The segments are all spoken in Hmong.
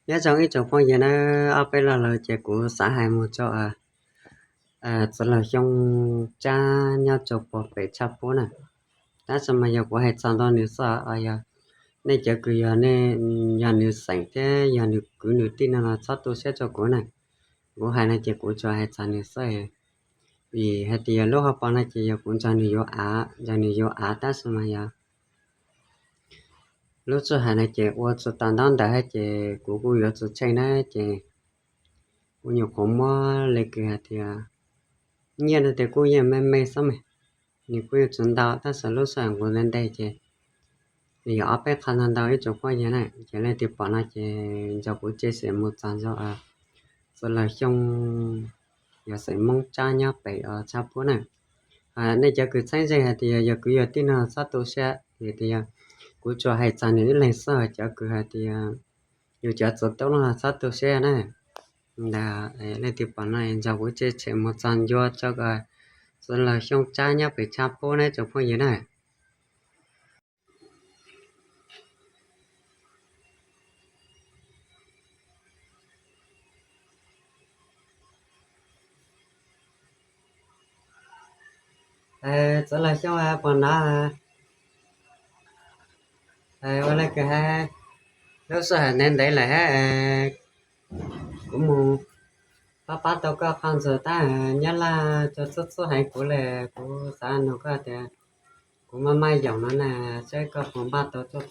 Nyob zoo ib tsoom phooj ywg na, ob peb lo lus ces kuv xav hais mus rau txwv laug Xyooj Tsab nyob rau puag pem Tshaj Pub na. Tab sis mas yog kuv hais txog ntawm nws xwb os, yog nej cov kws yog nws xeem thiab yog nws kwv nws tij no los txhob tu siab rau kuv na. Kuv hais no ces kuv tsuas hais txog nws xwb, vim hais tias yog lub hauv paus no ces yog kuv nrog nws yuav av, nrog nws yuav av tab sis mas yog lub sij hawm no ces ua tsis tau ntaub ntawv thiab ces kuv kuj yuav tsis tsheej na ces kuv nyuam qhuav muab li kws hais tias nyiaj no tias kuj yeej me me xwb mas, nws kuj yeej tsis ntau tab sis lub sij hawm nqus ntev ntev ces nws yog ob peb qho ntau ntau ib tsoom phooj ywg na, ces leej twg pom no ces nrog kuv share mus txog rau txwv laug Xyooj, yog xeem Hmoob Tsab nyob pem Tshaj Pub na. Nej cov kws txheeb ze hais tias yog kwv yog tij no txhob tu siab, vim tias yog kuv tsuas hais txog nws ib leeg xwb, cov kws hais tias yus cov txwv tub no txhob tu siab na. Ntawd leej twg pom no nrog kuv share mus txog ncua rau txwv laug Xyooj Tsab nyob pem Tshaj Pub na tsoom phooj ywg na. Txwv laug Xyooj puas hnov? Ua li kws hais, lub sij hawm ntev ntev lawm hab, kuv mus pab pab tau koj qhov ntxwg tab Nyab Laj tso txhub txhub heev kuv li, kuv xav nug koj tias kuv maj maj yoom no na, saib koj puas npaj tau tuaj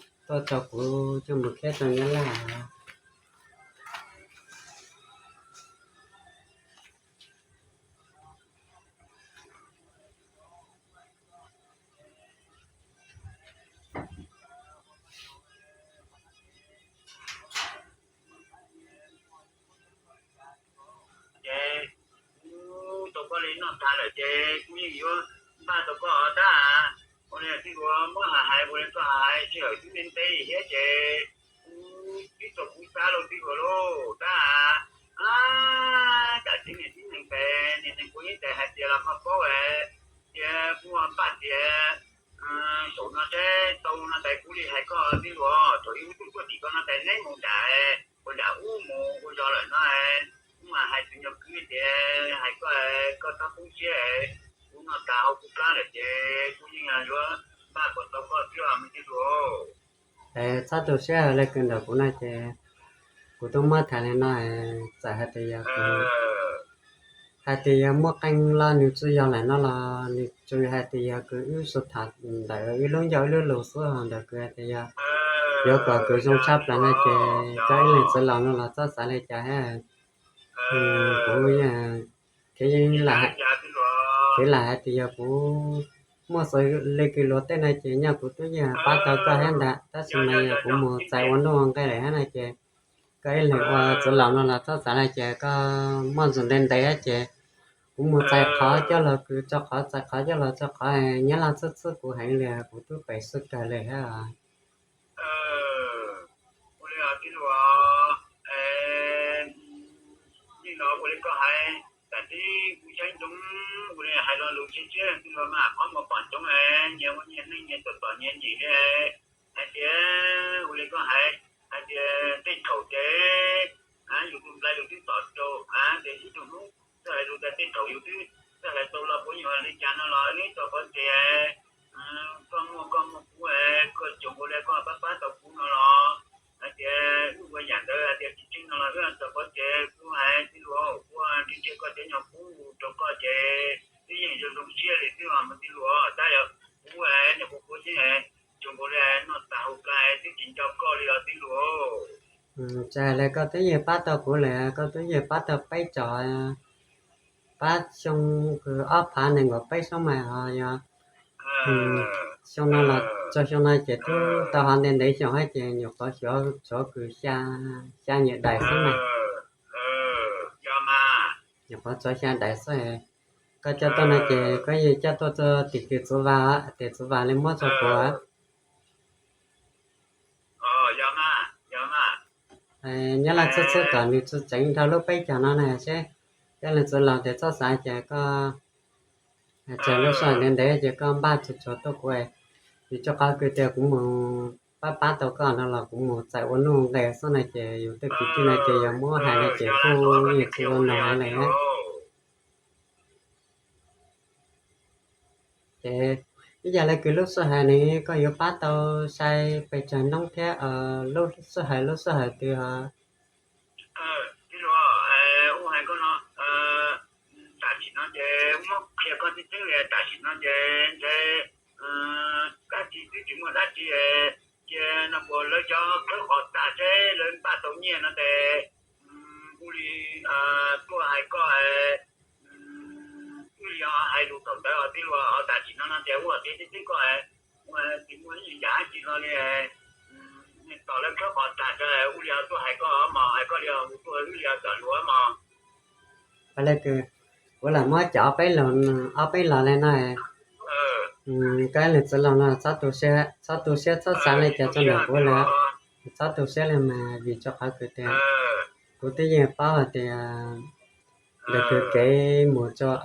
rau kuv coj mus khiab rau Nyab Laj. Ces kuv tau koj li noj tas lawm ces kuv yeej yuav npaj tau koj dab. Ua li tij laug, muab hais hais ua li koj hais sij hawm twb ntev ntev thiab ces kuv twb tau kuv xav lauj tij laug lauj dab. Tam sim niam txiv neeg pem niam neeg kuv yeej tsis hais tias los koj paub tias kuv npaj tias saum no seb tau no tais kuv li hais koj tij laug, thaum ub kuv tuaj tim koj no tais neb mus nram ua nram ub mus ua zog lawm no, kuv mas hais tus nyuag kwv tias hais koj, koj txhob poob siab, kuv noj tas hauv kuv plab lawm ces kuv yeej yuav npaj kom tau koj thiab me tij laug. Txhob tu siab li kws ntawm kuv no ces kuv twb muab tham li no, txawm hais tias yog kuv hais tias yog muaj qee lo nws tsis yog lawm no los nws tsuas hais tias yog kws wb sib tham ntawm wb lub ncauj wb lub lus xwb, ho ntawm kws hais tias yog yuav kom kws zoo tshaj plaws no ces koj ib leeg txwv laug no los txhob xav li cas thiab. Kuv yeej, kev yeej lam, kev lam hais tias yog kuv muaj xws li kws luag tej no ces nyaj kuv twb yeej pab tau koj thiab ntag, tab sis mas yog kuv mus txais ua nuj ua nqi lawm thiab no ces koj ib leeg ua txwv laug no los txhob xav li cas, koj muaj ntxuag ntev ntev thiab ces kuv mus txais qhov coj los kws tso qhov, txais qhov coj los tso qhov, Nyab Laj txhwb txhwb kuv heev li, kuv twb pem xwb kawg li thiab. Ua li tij laug, yeej no ua li koj hais, tam sim kuv saib ntsoov ua li hais lo lus tshiab tshiab tij laug mas qhov muag pom ntsoov, nyias ua nyias neej nyias tuaj tom nyias nyem li. Hais tias ua li koj hais, hais tias tej thaum ces yus tus nplai yus twb tom rau, ces ib tug hnub txawj hais lus tias tej thaum yus twb txawj hais tau los puas yog li cas no los wb txoj qhov ces koj muaj koj muaj kuv, koj tsoom nkaus li koj pab pab tau kuv no los hais tias wb ua yam ntawd hais tias tsis tseeb no los wb txoj qhov ces kuv hais tij laug, kuv nrhiav nrhiav koj cov nyuag kub rau koj ces twb yeej zoo zoo siab li twb os me tij laug, tab yog kuv nyuam qhuav qhuav xwb, tsoom nkaus li noj tas hauv plab twb tsis nco koj li os tij laug. Tsis hais li koj twb yeej pab tau kuv lawm, koj twb yeej pab tau peb cov, pab xyoo kws ob phav nees nkaum peb xyoo mas ho yog xyoo no los txog xyoo no ces twb tau hov ntev ntev xyoo hab ces nyuam qhuav xyov tshuav kws xya, xya nyuam dais xwb mas. Nyuam qhuav tshuav xya dais xwb. Koj coj tuaj no ces koj yeej coj tuaj rau tim kws txuv vas, tim txuv vas li muab rau kuv. Nyab Laj txhwb txhwb kom nws tsis tseev dhau lub peb caug no na seb, coj leej txwv laug tias txhob xav ces koj tseg lub sij hawm ntev ntev ces koj npaj tsuag tsuag tuaj kuv, vim rau qhov kws tias kuv mus pab pab tau koj no los kuv mus txais ua nuj nqes xwb no ces yus tej kwv tij no ces yog muab hais no ces kuj yeej tsis ua no le. Ces ib yam li kws lub sij hawm ne koj yuav pab tau sai pes tsawg hnub thiab lub sij hawm lub sij hawm twg os? Tam sim no ces muab qhia koj tseeb tseeb li tam sim no ces ntshe dab tsi twb tsis muaj dab tsi, cia no puas lawv cov khawb qhov tas seb lawv npaj tau nyiaj no ces ua li tuaj hais koj, wb li hais lus thaum ntawd os tij laug, ho tam sim no no ces ua qhia tseeb tseeb koj, tsis muaj ib yam dab tsi no li, tos lawv khawb qhov tas seb ua li tuaj hais koj mos, hais koj li tuaj wb li kom luag mos. Kuv lam muab cov ob peb los, ob peb los li no, koj leej txiv laus no txhob tu siab txhob xav li cas rau ntawm kuv li, txhob tu siab li mas vim rau qhov kws tias kuv twb yeej paub hais tias ntawm kws kev mus rau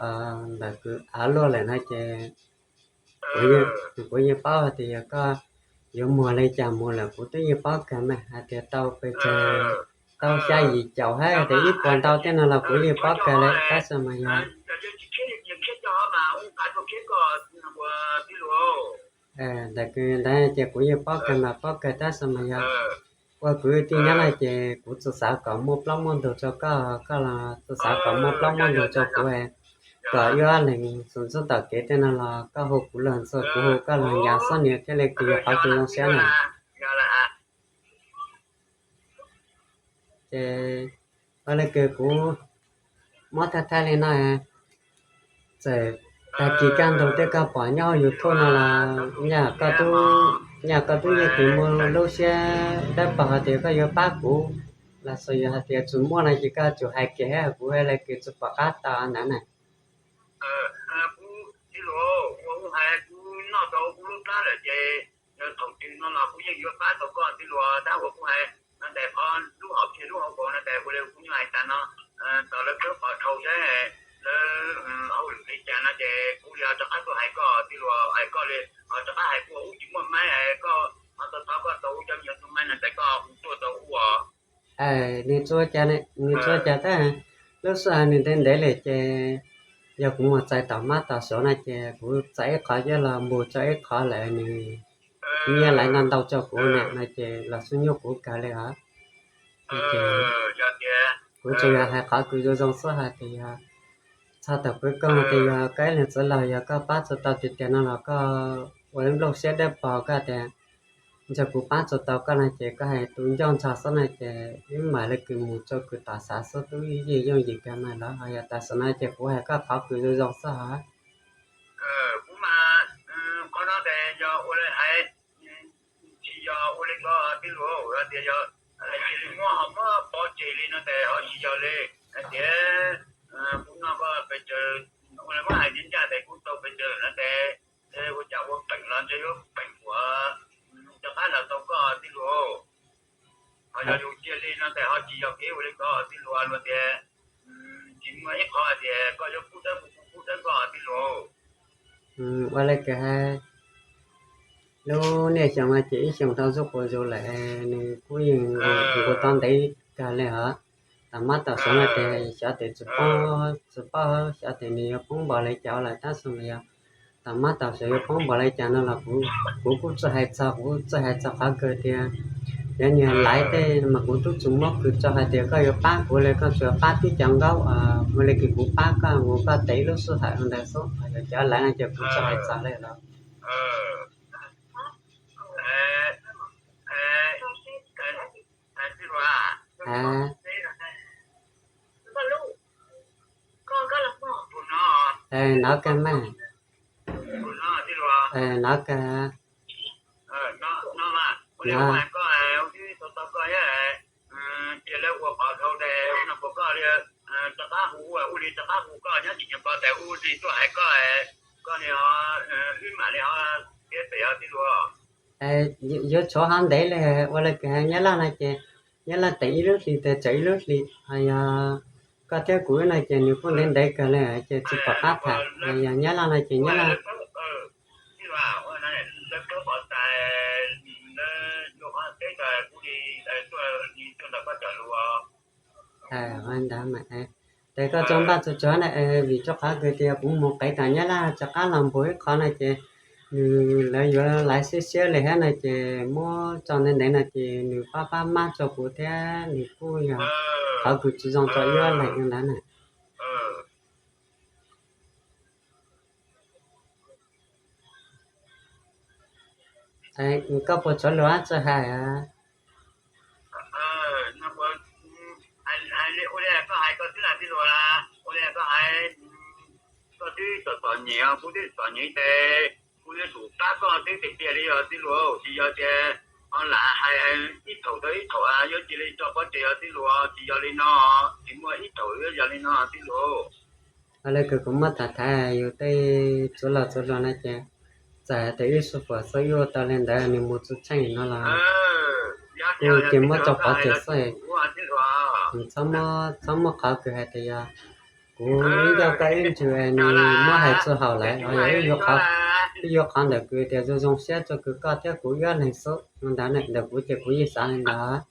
ntawm kws av luaj lawm no ces kuv yeej paub hais tias yog koj yuav muag li cas mus lawm kuv twb yeej paub kawg mas hais tias tau pes tsawg, tau xya yim caum hab tias ib puas ntau tej no los kuv yeej paub kawg li tab sis mas yog ntawm kws ntawd ces kuv yeej paub kawg mas paub kawg tab sis mas yog ua kwv tij nyob no ces kuv tsuas xav kom muaj plaub muaj ntug rau koj, koj los tsuas xav kom muaj plaub muaj ntug rau kuv, kom wb ob leeg txhua txhua tawm kev tej no los koj hu kuv los ntxuag kuv hu koj los ncav xwb niam thiaj li kws yog qhov kws zoo siab na. Ces ua li kws kuv muab thaij thaij li no, txawm tag kis kaj ntug tej koj pom nyob hauv YouTube no los nyaj koj tub, nyaj koj tub yeej kws muaj lub siab dawb paug hais tias koj yuav pab kuv, los xyov yog hais tias tsis muaj no ces koj tsuas hais kiag hab kuv li kws tsis pom qab tau ntawd na. Tij laug, ua kuv hais kuv noj tau kuv lub plab lawm ces thaum twg no los kuv yeej yuav pab tau koj tij laug, tab ua kuv hais no tes qhov lub hom phiaj lub hauv paus no tes ua li kuv nyuaj hais tas no, tos lawv khawb qhov dhau seb lawv hauj lwm li cas no ces kuv li ho rov qab tuaj hais koj tij laug, hais koj li ho rov qab hais kuv ua ub tsis muaj maib, koj ho tau thov koj tau ub cov me nyuam tus maib no tes koj kuv tuaj tau ub os. Nws tsuas cas, nws tsuas cas tab, lub sij hawm nws ntev ntev li ces yog kuv mus txais tom mab tom suav no ces kuv txais ib qhov coj los npug tso ib qhov lawm nws nyiaj laiv ntau ntau rau kuv na no ces los xub nyuaj kuv kawg li os. Ces kuv tsuas yog hais qhov kws zoo zoo xwb hais tias yog txog thaum peb koj hais tias yog koj ib leeg txiv laug yog koj pab tsis tau tiag tiag no los koj ua nplooj siab dawb paug koj tias ntshe kuv pab tsis tau koj no ces koj hais tus ncauj ntsog xwb no ces wb mam li kws mus rau kws tom xav xwb tub ib yig yooj yim kawg mas los ho yog tam sim no ces kuv hais koj qhov kws zoo zoo xwb hos. Kuv mas qhov no tes yog ua li hais, tsis yog ua li ko tij laug, tias yog cia li muab ho muab pov tseg li no tes ho tsis yog li. Hais tias kuv noj koj pes tsawg, ua li muab hais ncaj ncaj tes kuv tau pes tsawg no tes ua cas ua peem los ntshe yuav peem uas rov qab los tau koj tij laug. Ho yog yus cia li no tes ho tsis yog kev ua li ko tij laug, luag tias tsis muaj ib qho hais tias koj yuav pub dawb kuv kuv pub dawb koj tij laug. Ua li kws hais lub niaj xyoo no ces ib xyoos tau zuj quas zus lawm, nws kuj yeej nkaus tau ntev kawg li hos. Tam mab tam suav no ces xyov tes tsis paub, tsis paub xyov tes nws yuav poob npaum li cas lawm tab sis mas yog tam mab tam suav yuav poob npaum li cas no los kuv kuj tsis hais txog, kuv tsis hais txog qhov kws tias cov niag laiv tej mas kuv twb tsis muab kws tso hais tias koj yuav pab kuv li, koj tsuas pab tib cov nkaub ua li kws kuv pab koj mus koj tes ib lub sij hawm ntawd xwb, yog cov laiv no ces kuv tsis hais txog li los. Nov kawg mas. Nov kawg. Yuav tshuav ho ntev li, ua li kws hais Nyab Laj no ces Nyab Laj teem ib lub hlis tes tsawm ib lub hlis, ho yog koj thiab kuv no ces nws kuj ntev ntev kawg li ces tsis pom qab tham, ho yog Nyab Laj no ces Nyab Laj. Ua ntawd mas, ces koj tso npaj tso tsuag na, vim rau qhov kws tias kuv mus qev tom Nyab Laj rov qab los npuag ib qho no ces nws, lawv yuav laiv siab siab li thiab no ces muab tso ntev ntev no ces nws pab pab mab rau kuv thiab nws kuj yog qhov kws tsis zoo rau ib leeg ntawd na. Koj puas tshuav lus dab tsi hais? Ua li koj hais koj twb hais tij luag, ua li koj hais, koj twb txom txom nyem, kuv twb txom nyem tes kuv yuav tsum pab koj twb tiag tiag li os tij luag, tsis yog tias ho lam hais ib thaum rau ib thaum yuav cia li tso pov tseg os tij luag, tsis yog li no, tsis muaj ib thaum yuav yog li no tij luag. Ua li kws kuv muab tham thaiv yus tej txwv laus txwv hluas no ces txawm hais tias ib xu fuam xwb ib ua tau li ntawd nws mus txug tsheej no los kuj cia muab tso pov tseg xwb. Txhob muaj qhov kws hais tias yog kuv ib ncauj koj ib ntsws nws muab hais txuj haum lawm, yog wb yuav qhov ntawm kws tias zoo zoo siab rau kws koj thiab kuv ib leeg xwb ntawd, ntawm kuv ces kuv yeej xav li ntawd.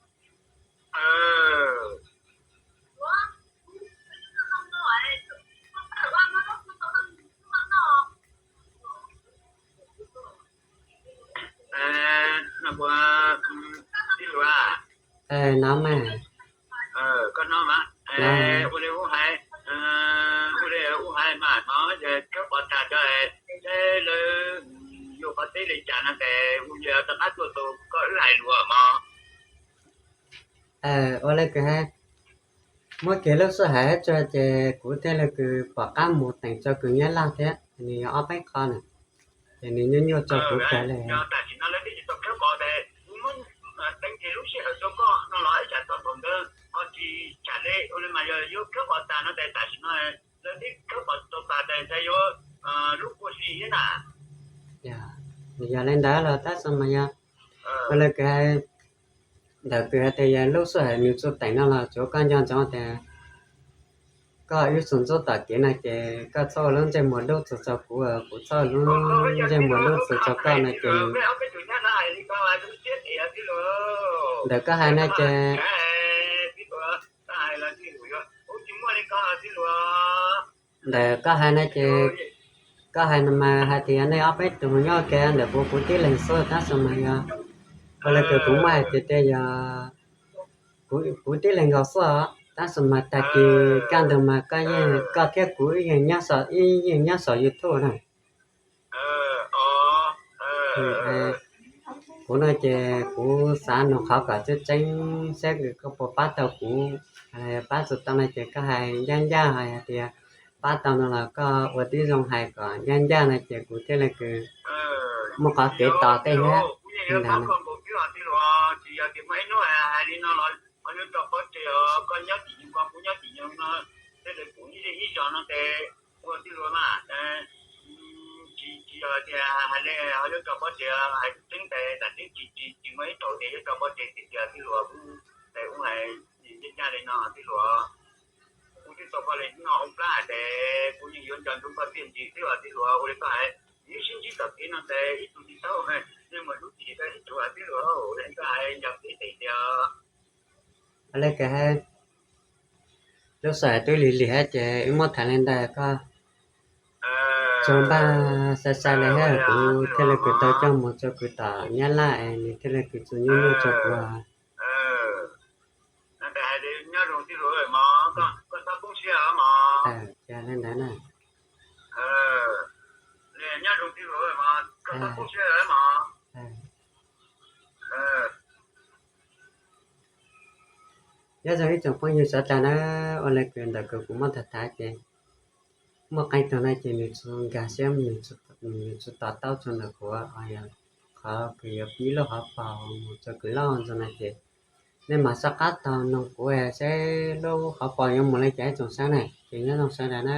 No mas, koj no mas, ua li ua li ua hais mas no, khawb pov tseg rau, lawv yuav qhov teb li cas no ces ua li rov qab tuaj tus koj wb hais lus mog. Ua li kws hais, muab kiag lub sij hawm tso ces kuv thiaj li kws pom qab mus teem tso kws Nyab Laj thiab, nws yog ob peb qho na, ces nws nyuaj nyuaj tso kuv kawg li. Tam sim no lawv twb tsis tau khawb pov tes, kuv muab teev kiag lub sij hawm rau koj no los ib tsam txog thaum ntawd ho tsis tsam li ua li mas yog yuav khawb pov tas no tes tam sim no lawv twb khawb pov tau tas tes ntshai yuav lub kua si thiab na. Yog li ntawd los tab sis mas yog ua li kws hais, ntawm kws hais tias yog lub sij hawm nws txuj teem no los tsuav koj nco ntsoov tias koj ib txhia ntxub tom kev no ces koj txhob ua lub ntsej muag dub txog rau kuv, kuv txhob ua lub ntsej muag dub txog rau koj no ces ntawm koj hais no ces, ntawm koj hais no ces, koj hais no mas hais tias nej ob peb tug nyob ke ntawm kuv, kuv tib leeg xwb tab sis mas yog ua li kws kuv muab hais tias tias yog kuv tib leeg nkaus xwb os, tab sis mas tag kis kaj ntug mas koj yeej, koj thiab kuv yeej nyob saum, yeej nyob saum YouTube na. Kuv no ces kuv xav nug qhov kom tseeb tseeb saib koj puas pab tau kuv. Pab tsis tau no ces koj hais ncaj ncaj, hais tias pab tau no los koj ua tib zoo hais kom ncaj ncaj no ces kuv thiaj li kws muaj qhov kev tos tej thiab. Ntawd Kuv twb tau koj li no ua plab hais tes kuv yeej yuav nco ntsoov koj txiaj ntsig xwb os tij laug, ua li koj hais, yus sib ntsib txoj kev no tes ib tug tsis tau, yeej mus hlub txim rau ib tug tij laug, ua li koj hais nco kev tes tiag. Ua li koj hais, lub sij hawm twb lig lig thiab ces wb muab tham li ntawd, koj tsuag npaj sai sai li thiab kuv thiaj li kws tau coj mus rau kws tom Nyab Laj es nws thiaj li kws txus nyuaj nyuaj rau kuv. Ces li ntawd na. Nyob zoo ib tsoom phooj ywg sawv daws na, ua li kws ntawm kws kuv muab tham tham ces muaj qee tug no ces nws tsis nkag siab, nws tsis to taub txog ntawm kuv, yog qhov kws yuav pib lub hauv paus mus rau kws loj ntawd no ces nej mam sab qab tau noog kuv seb lub hauv paus yuav mus li cas ib tsoom saib na, ces nyob zoo sawv daws na.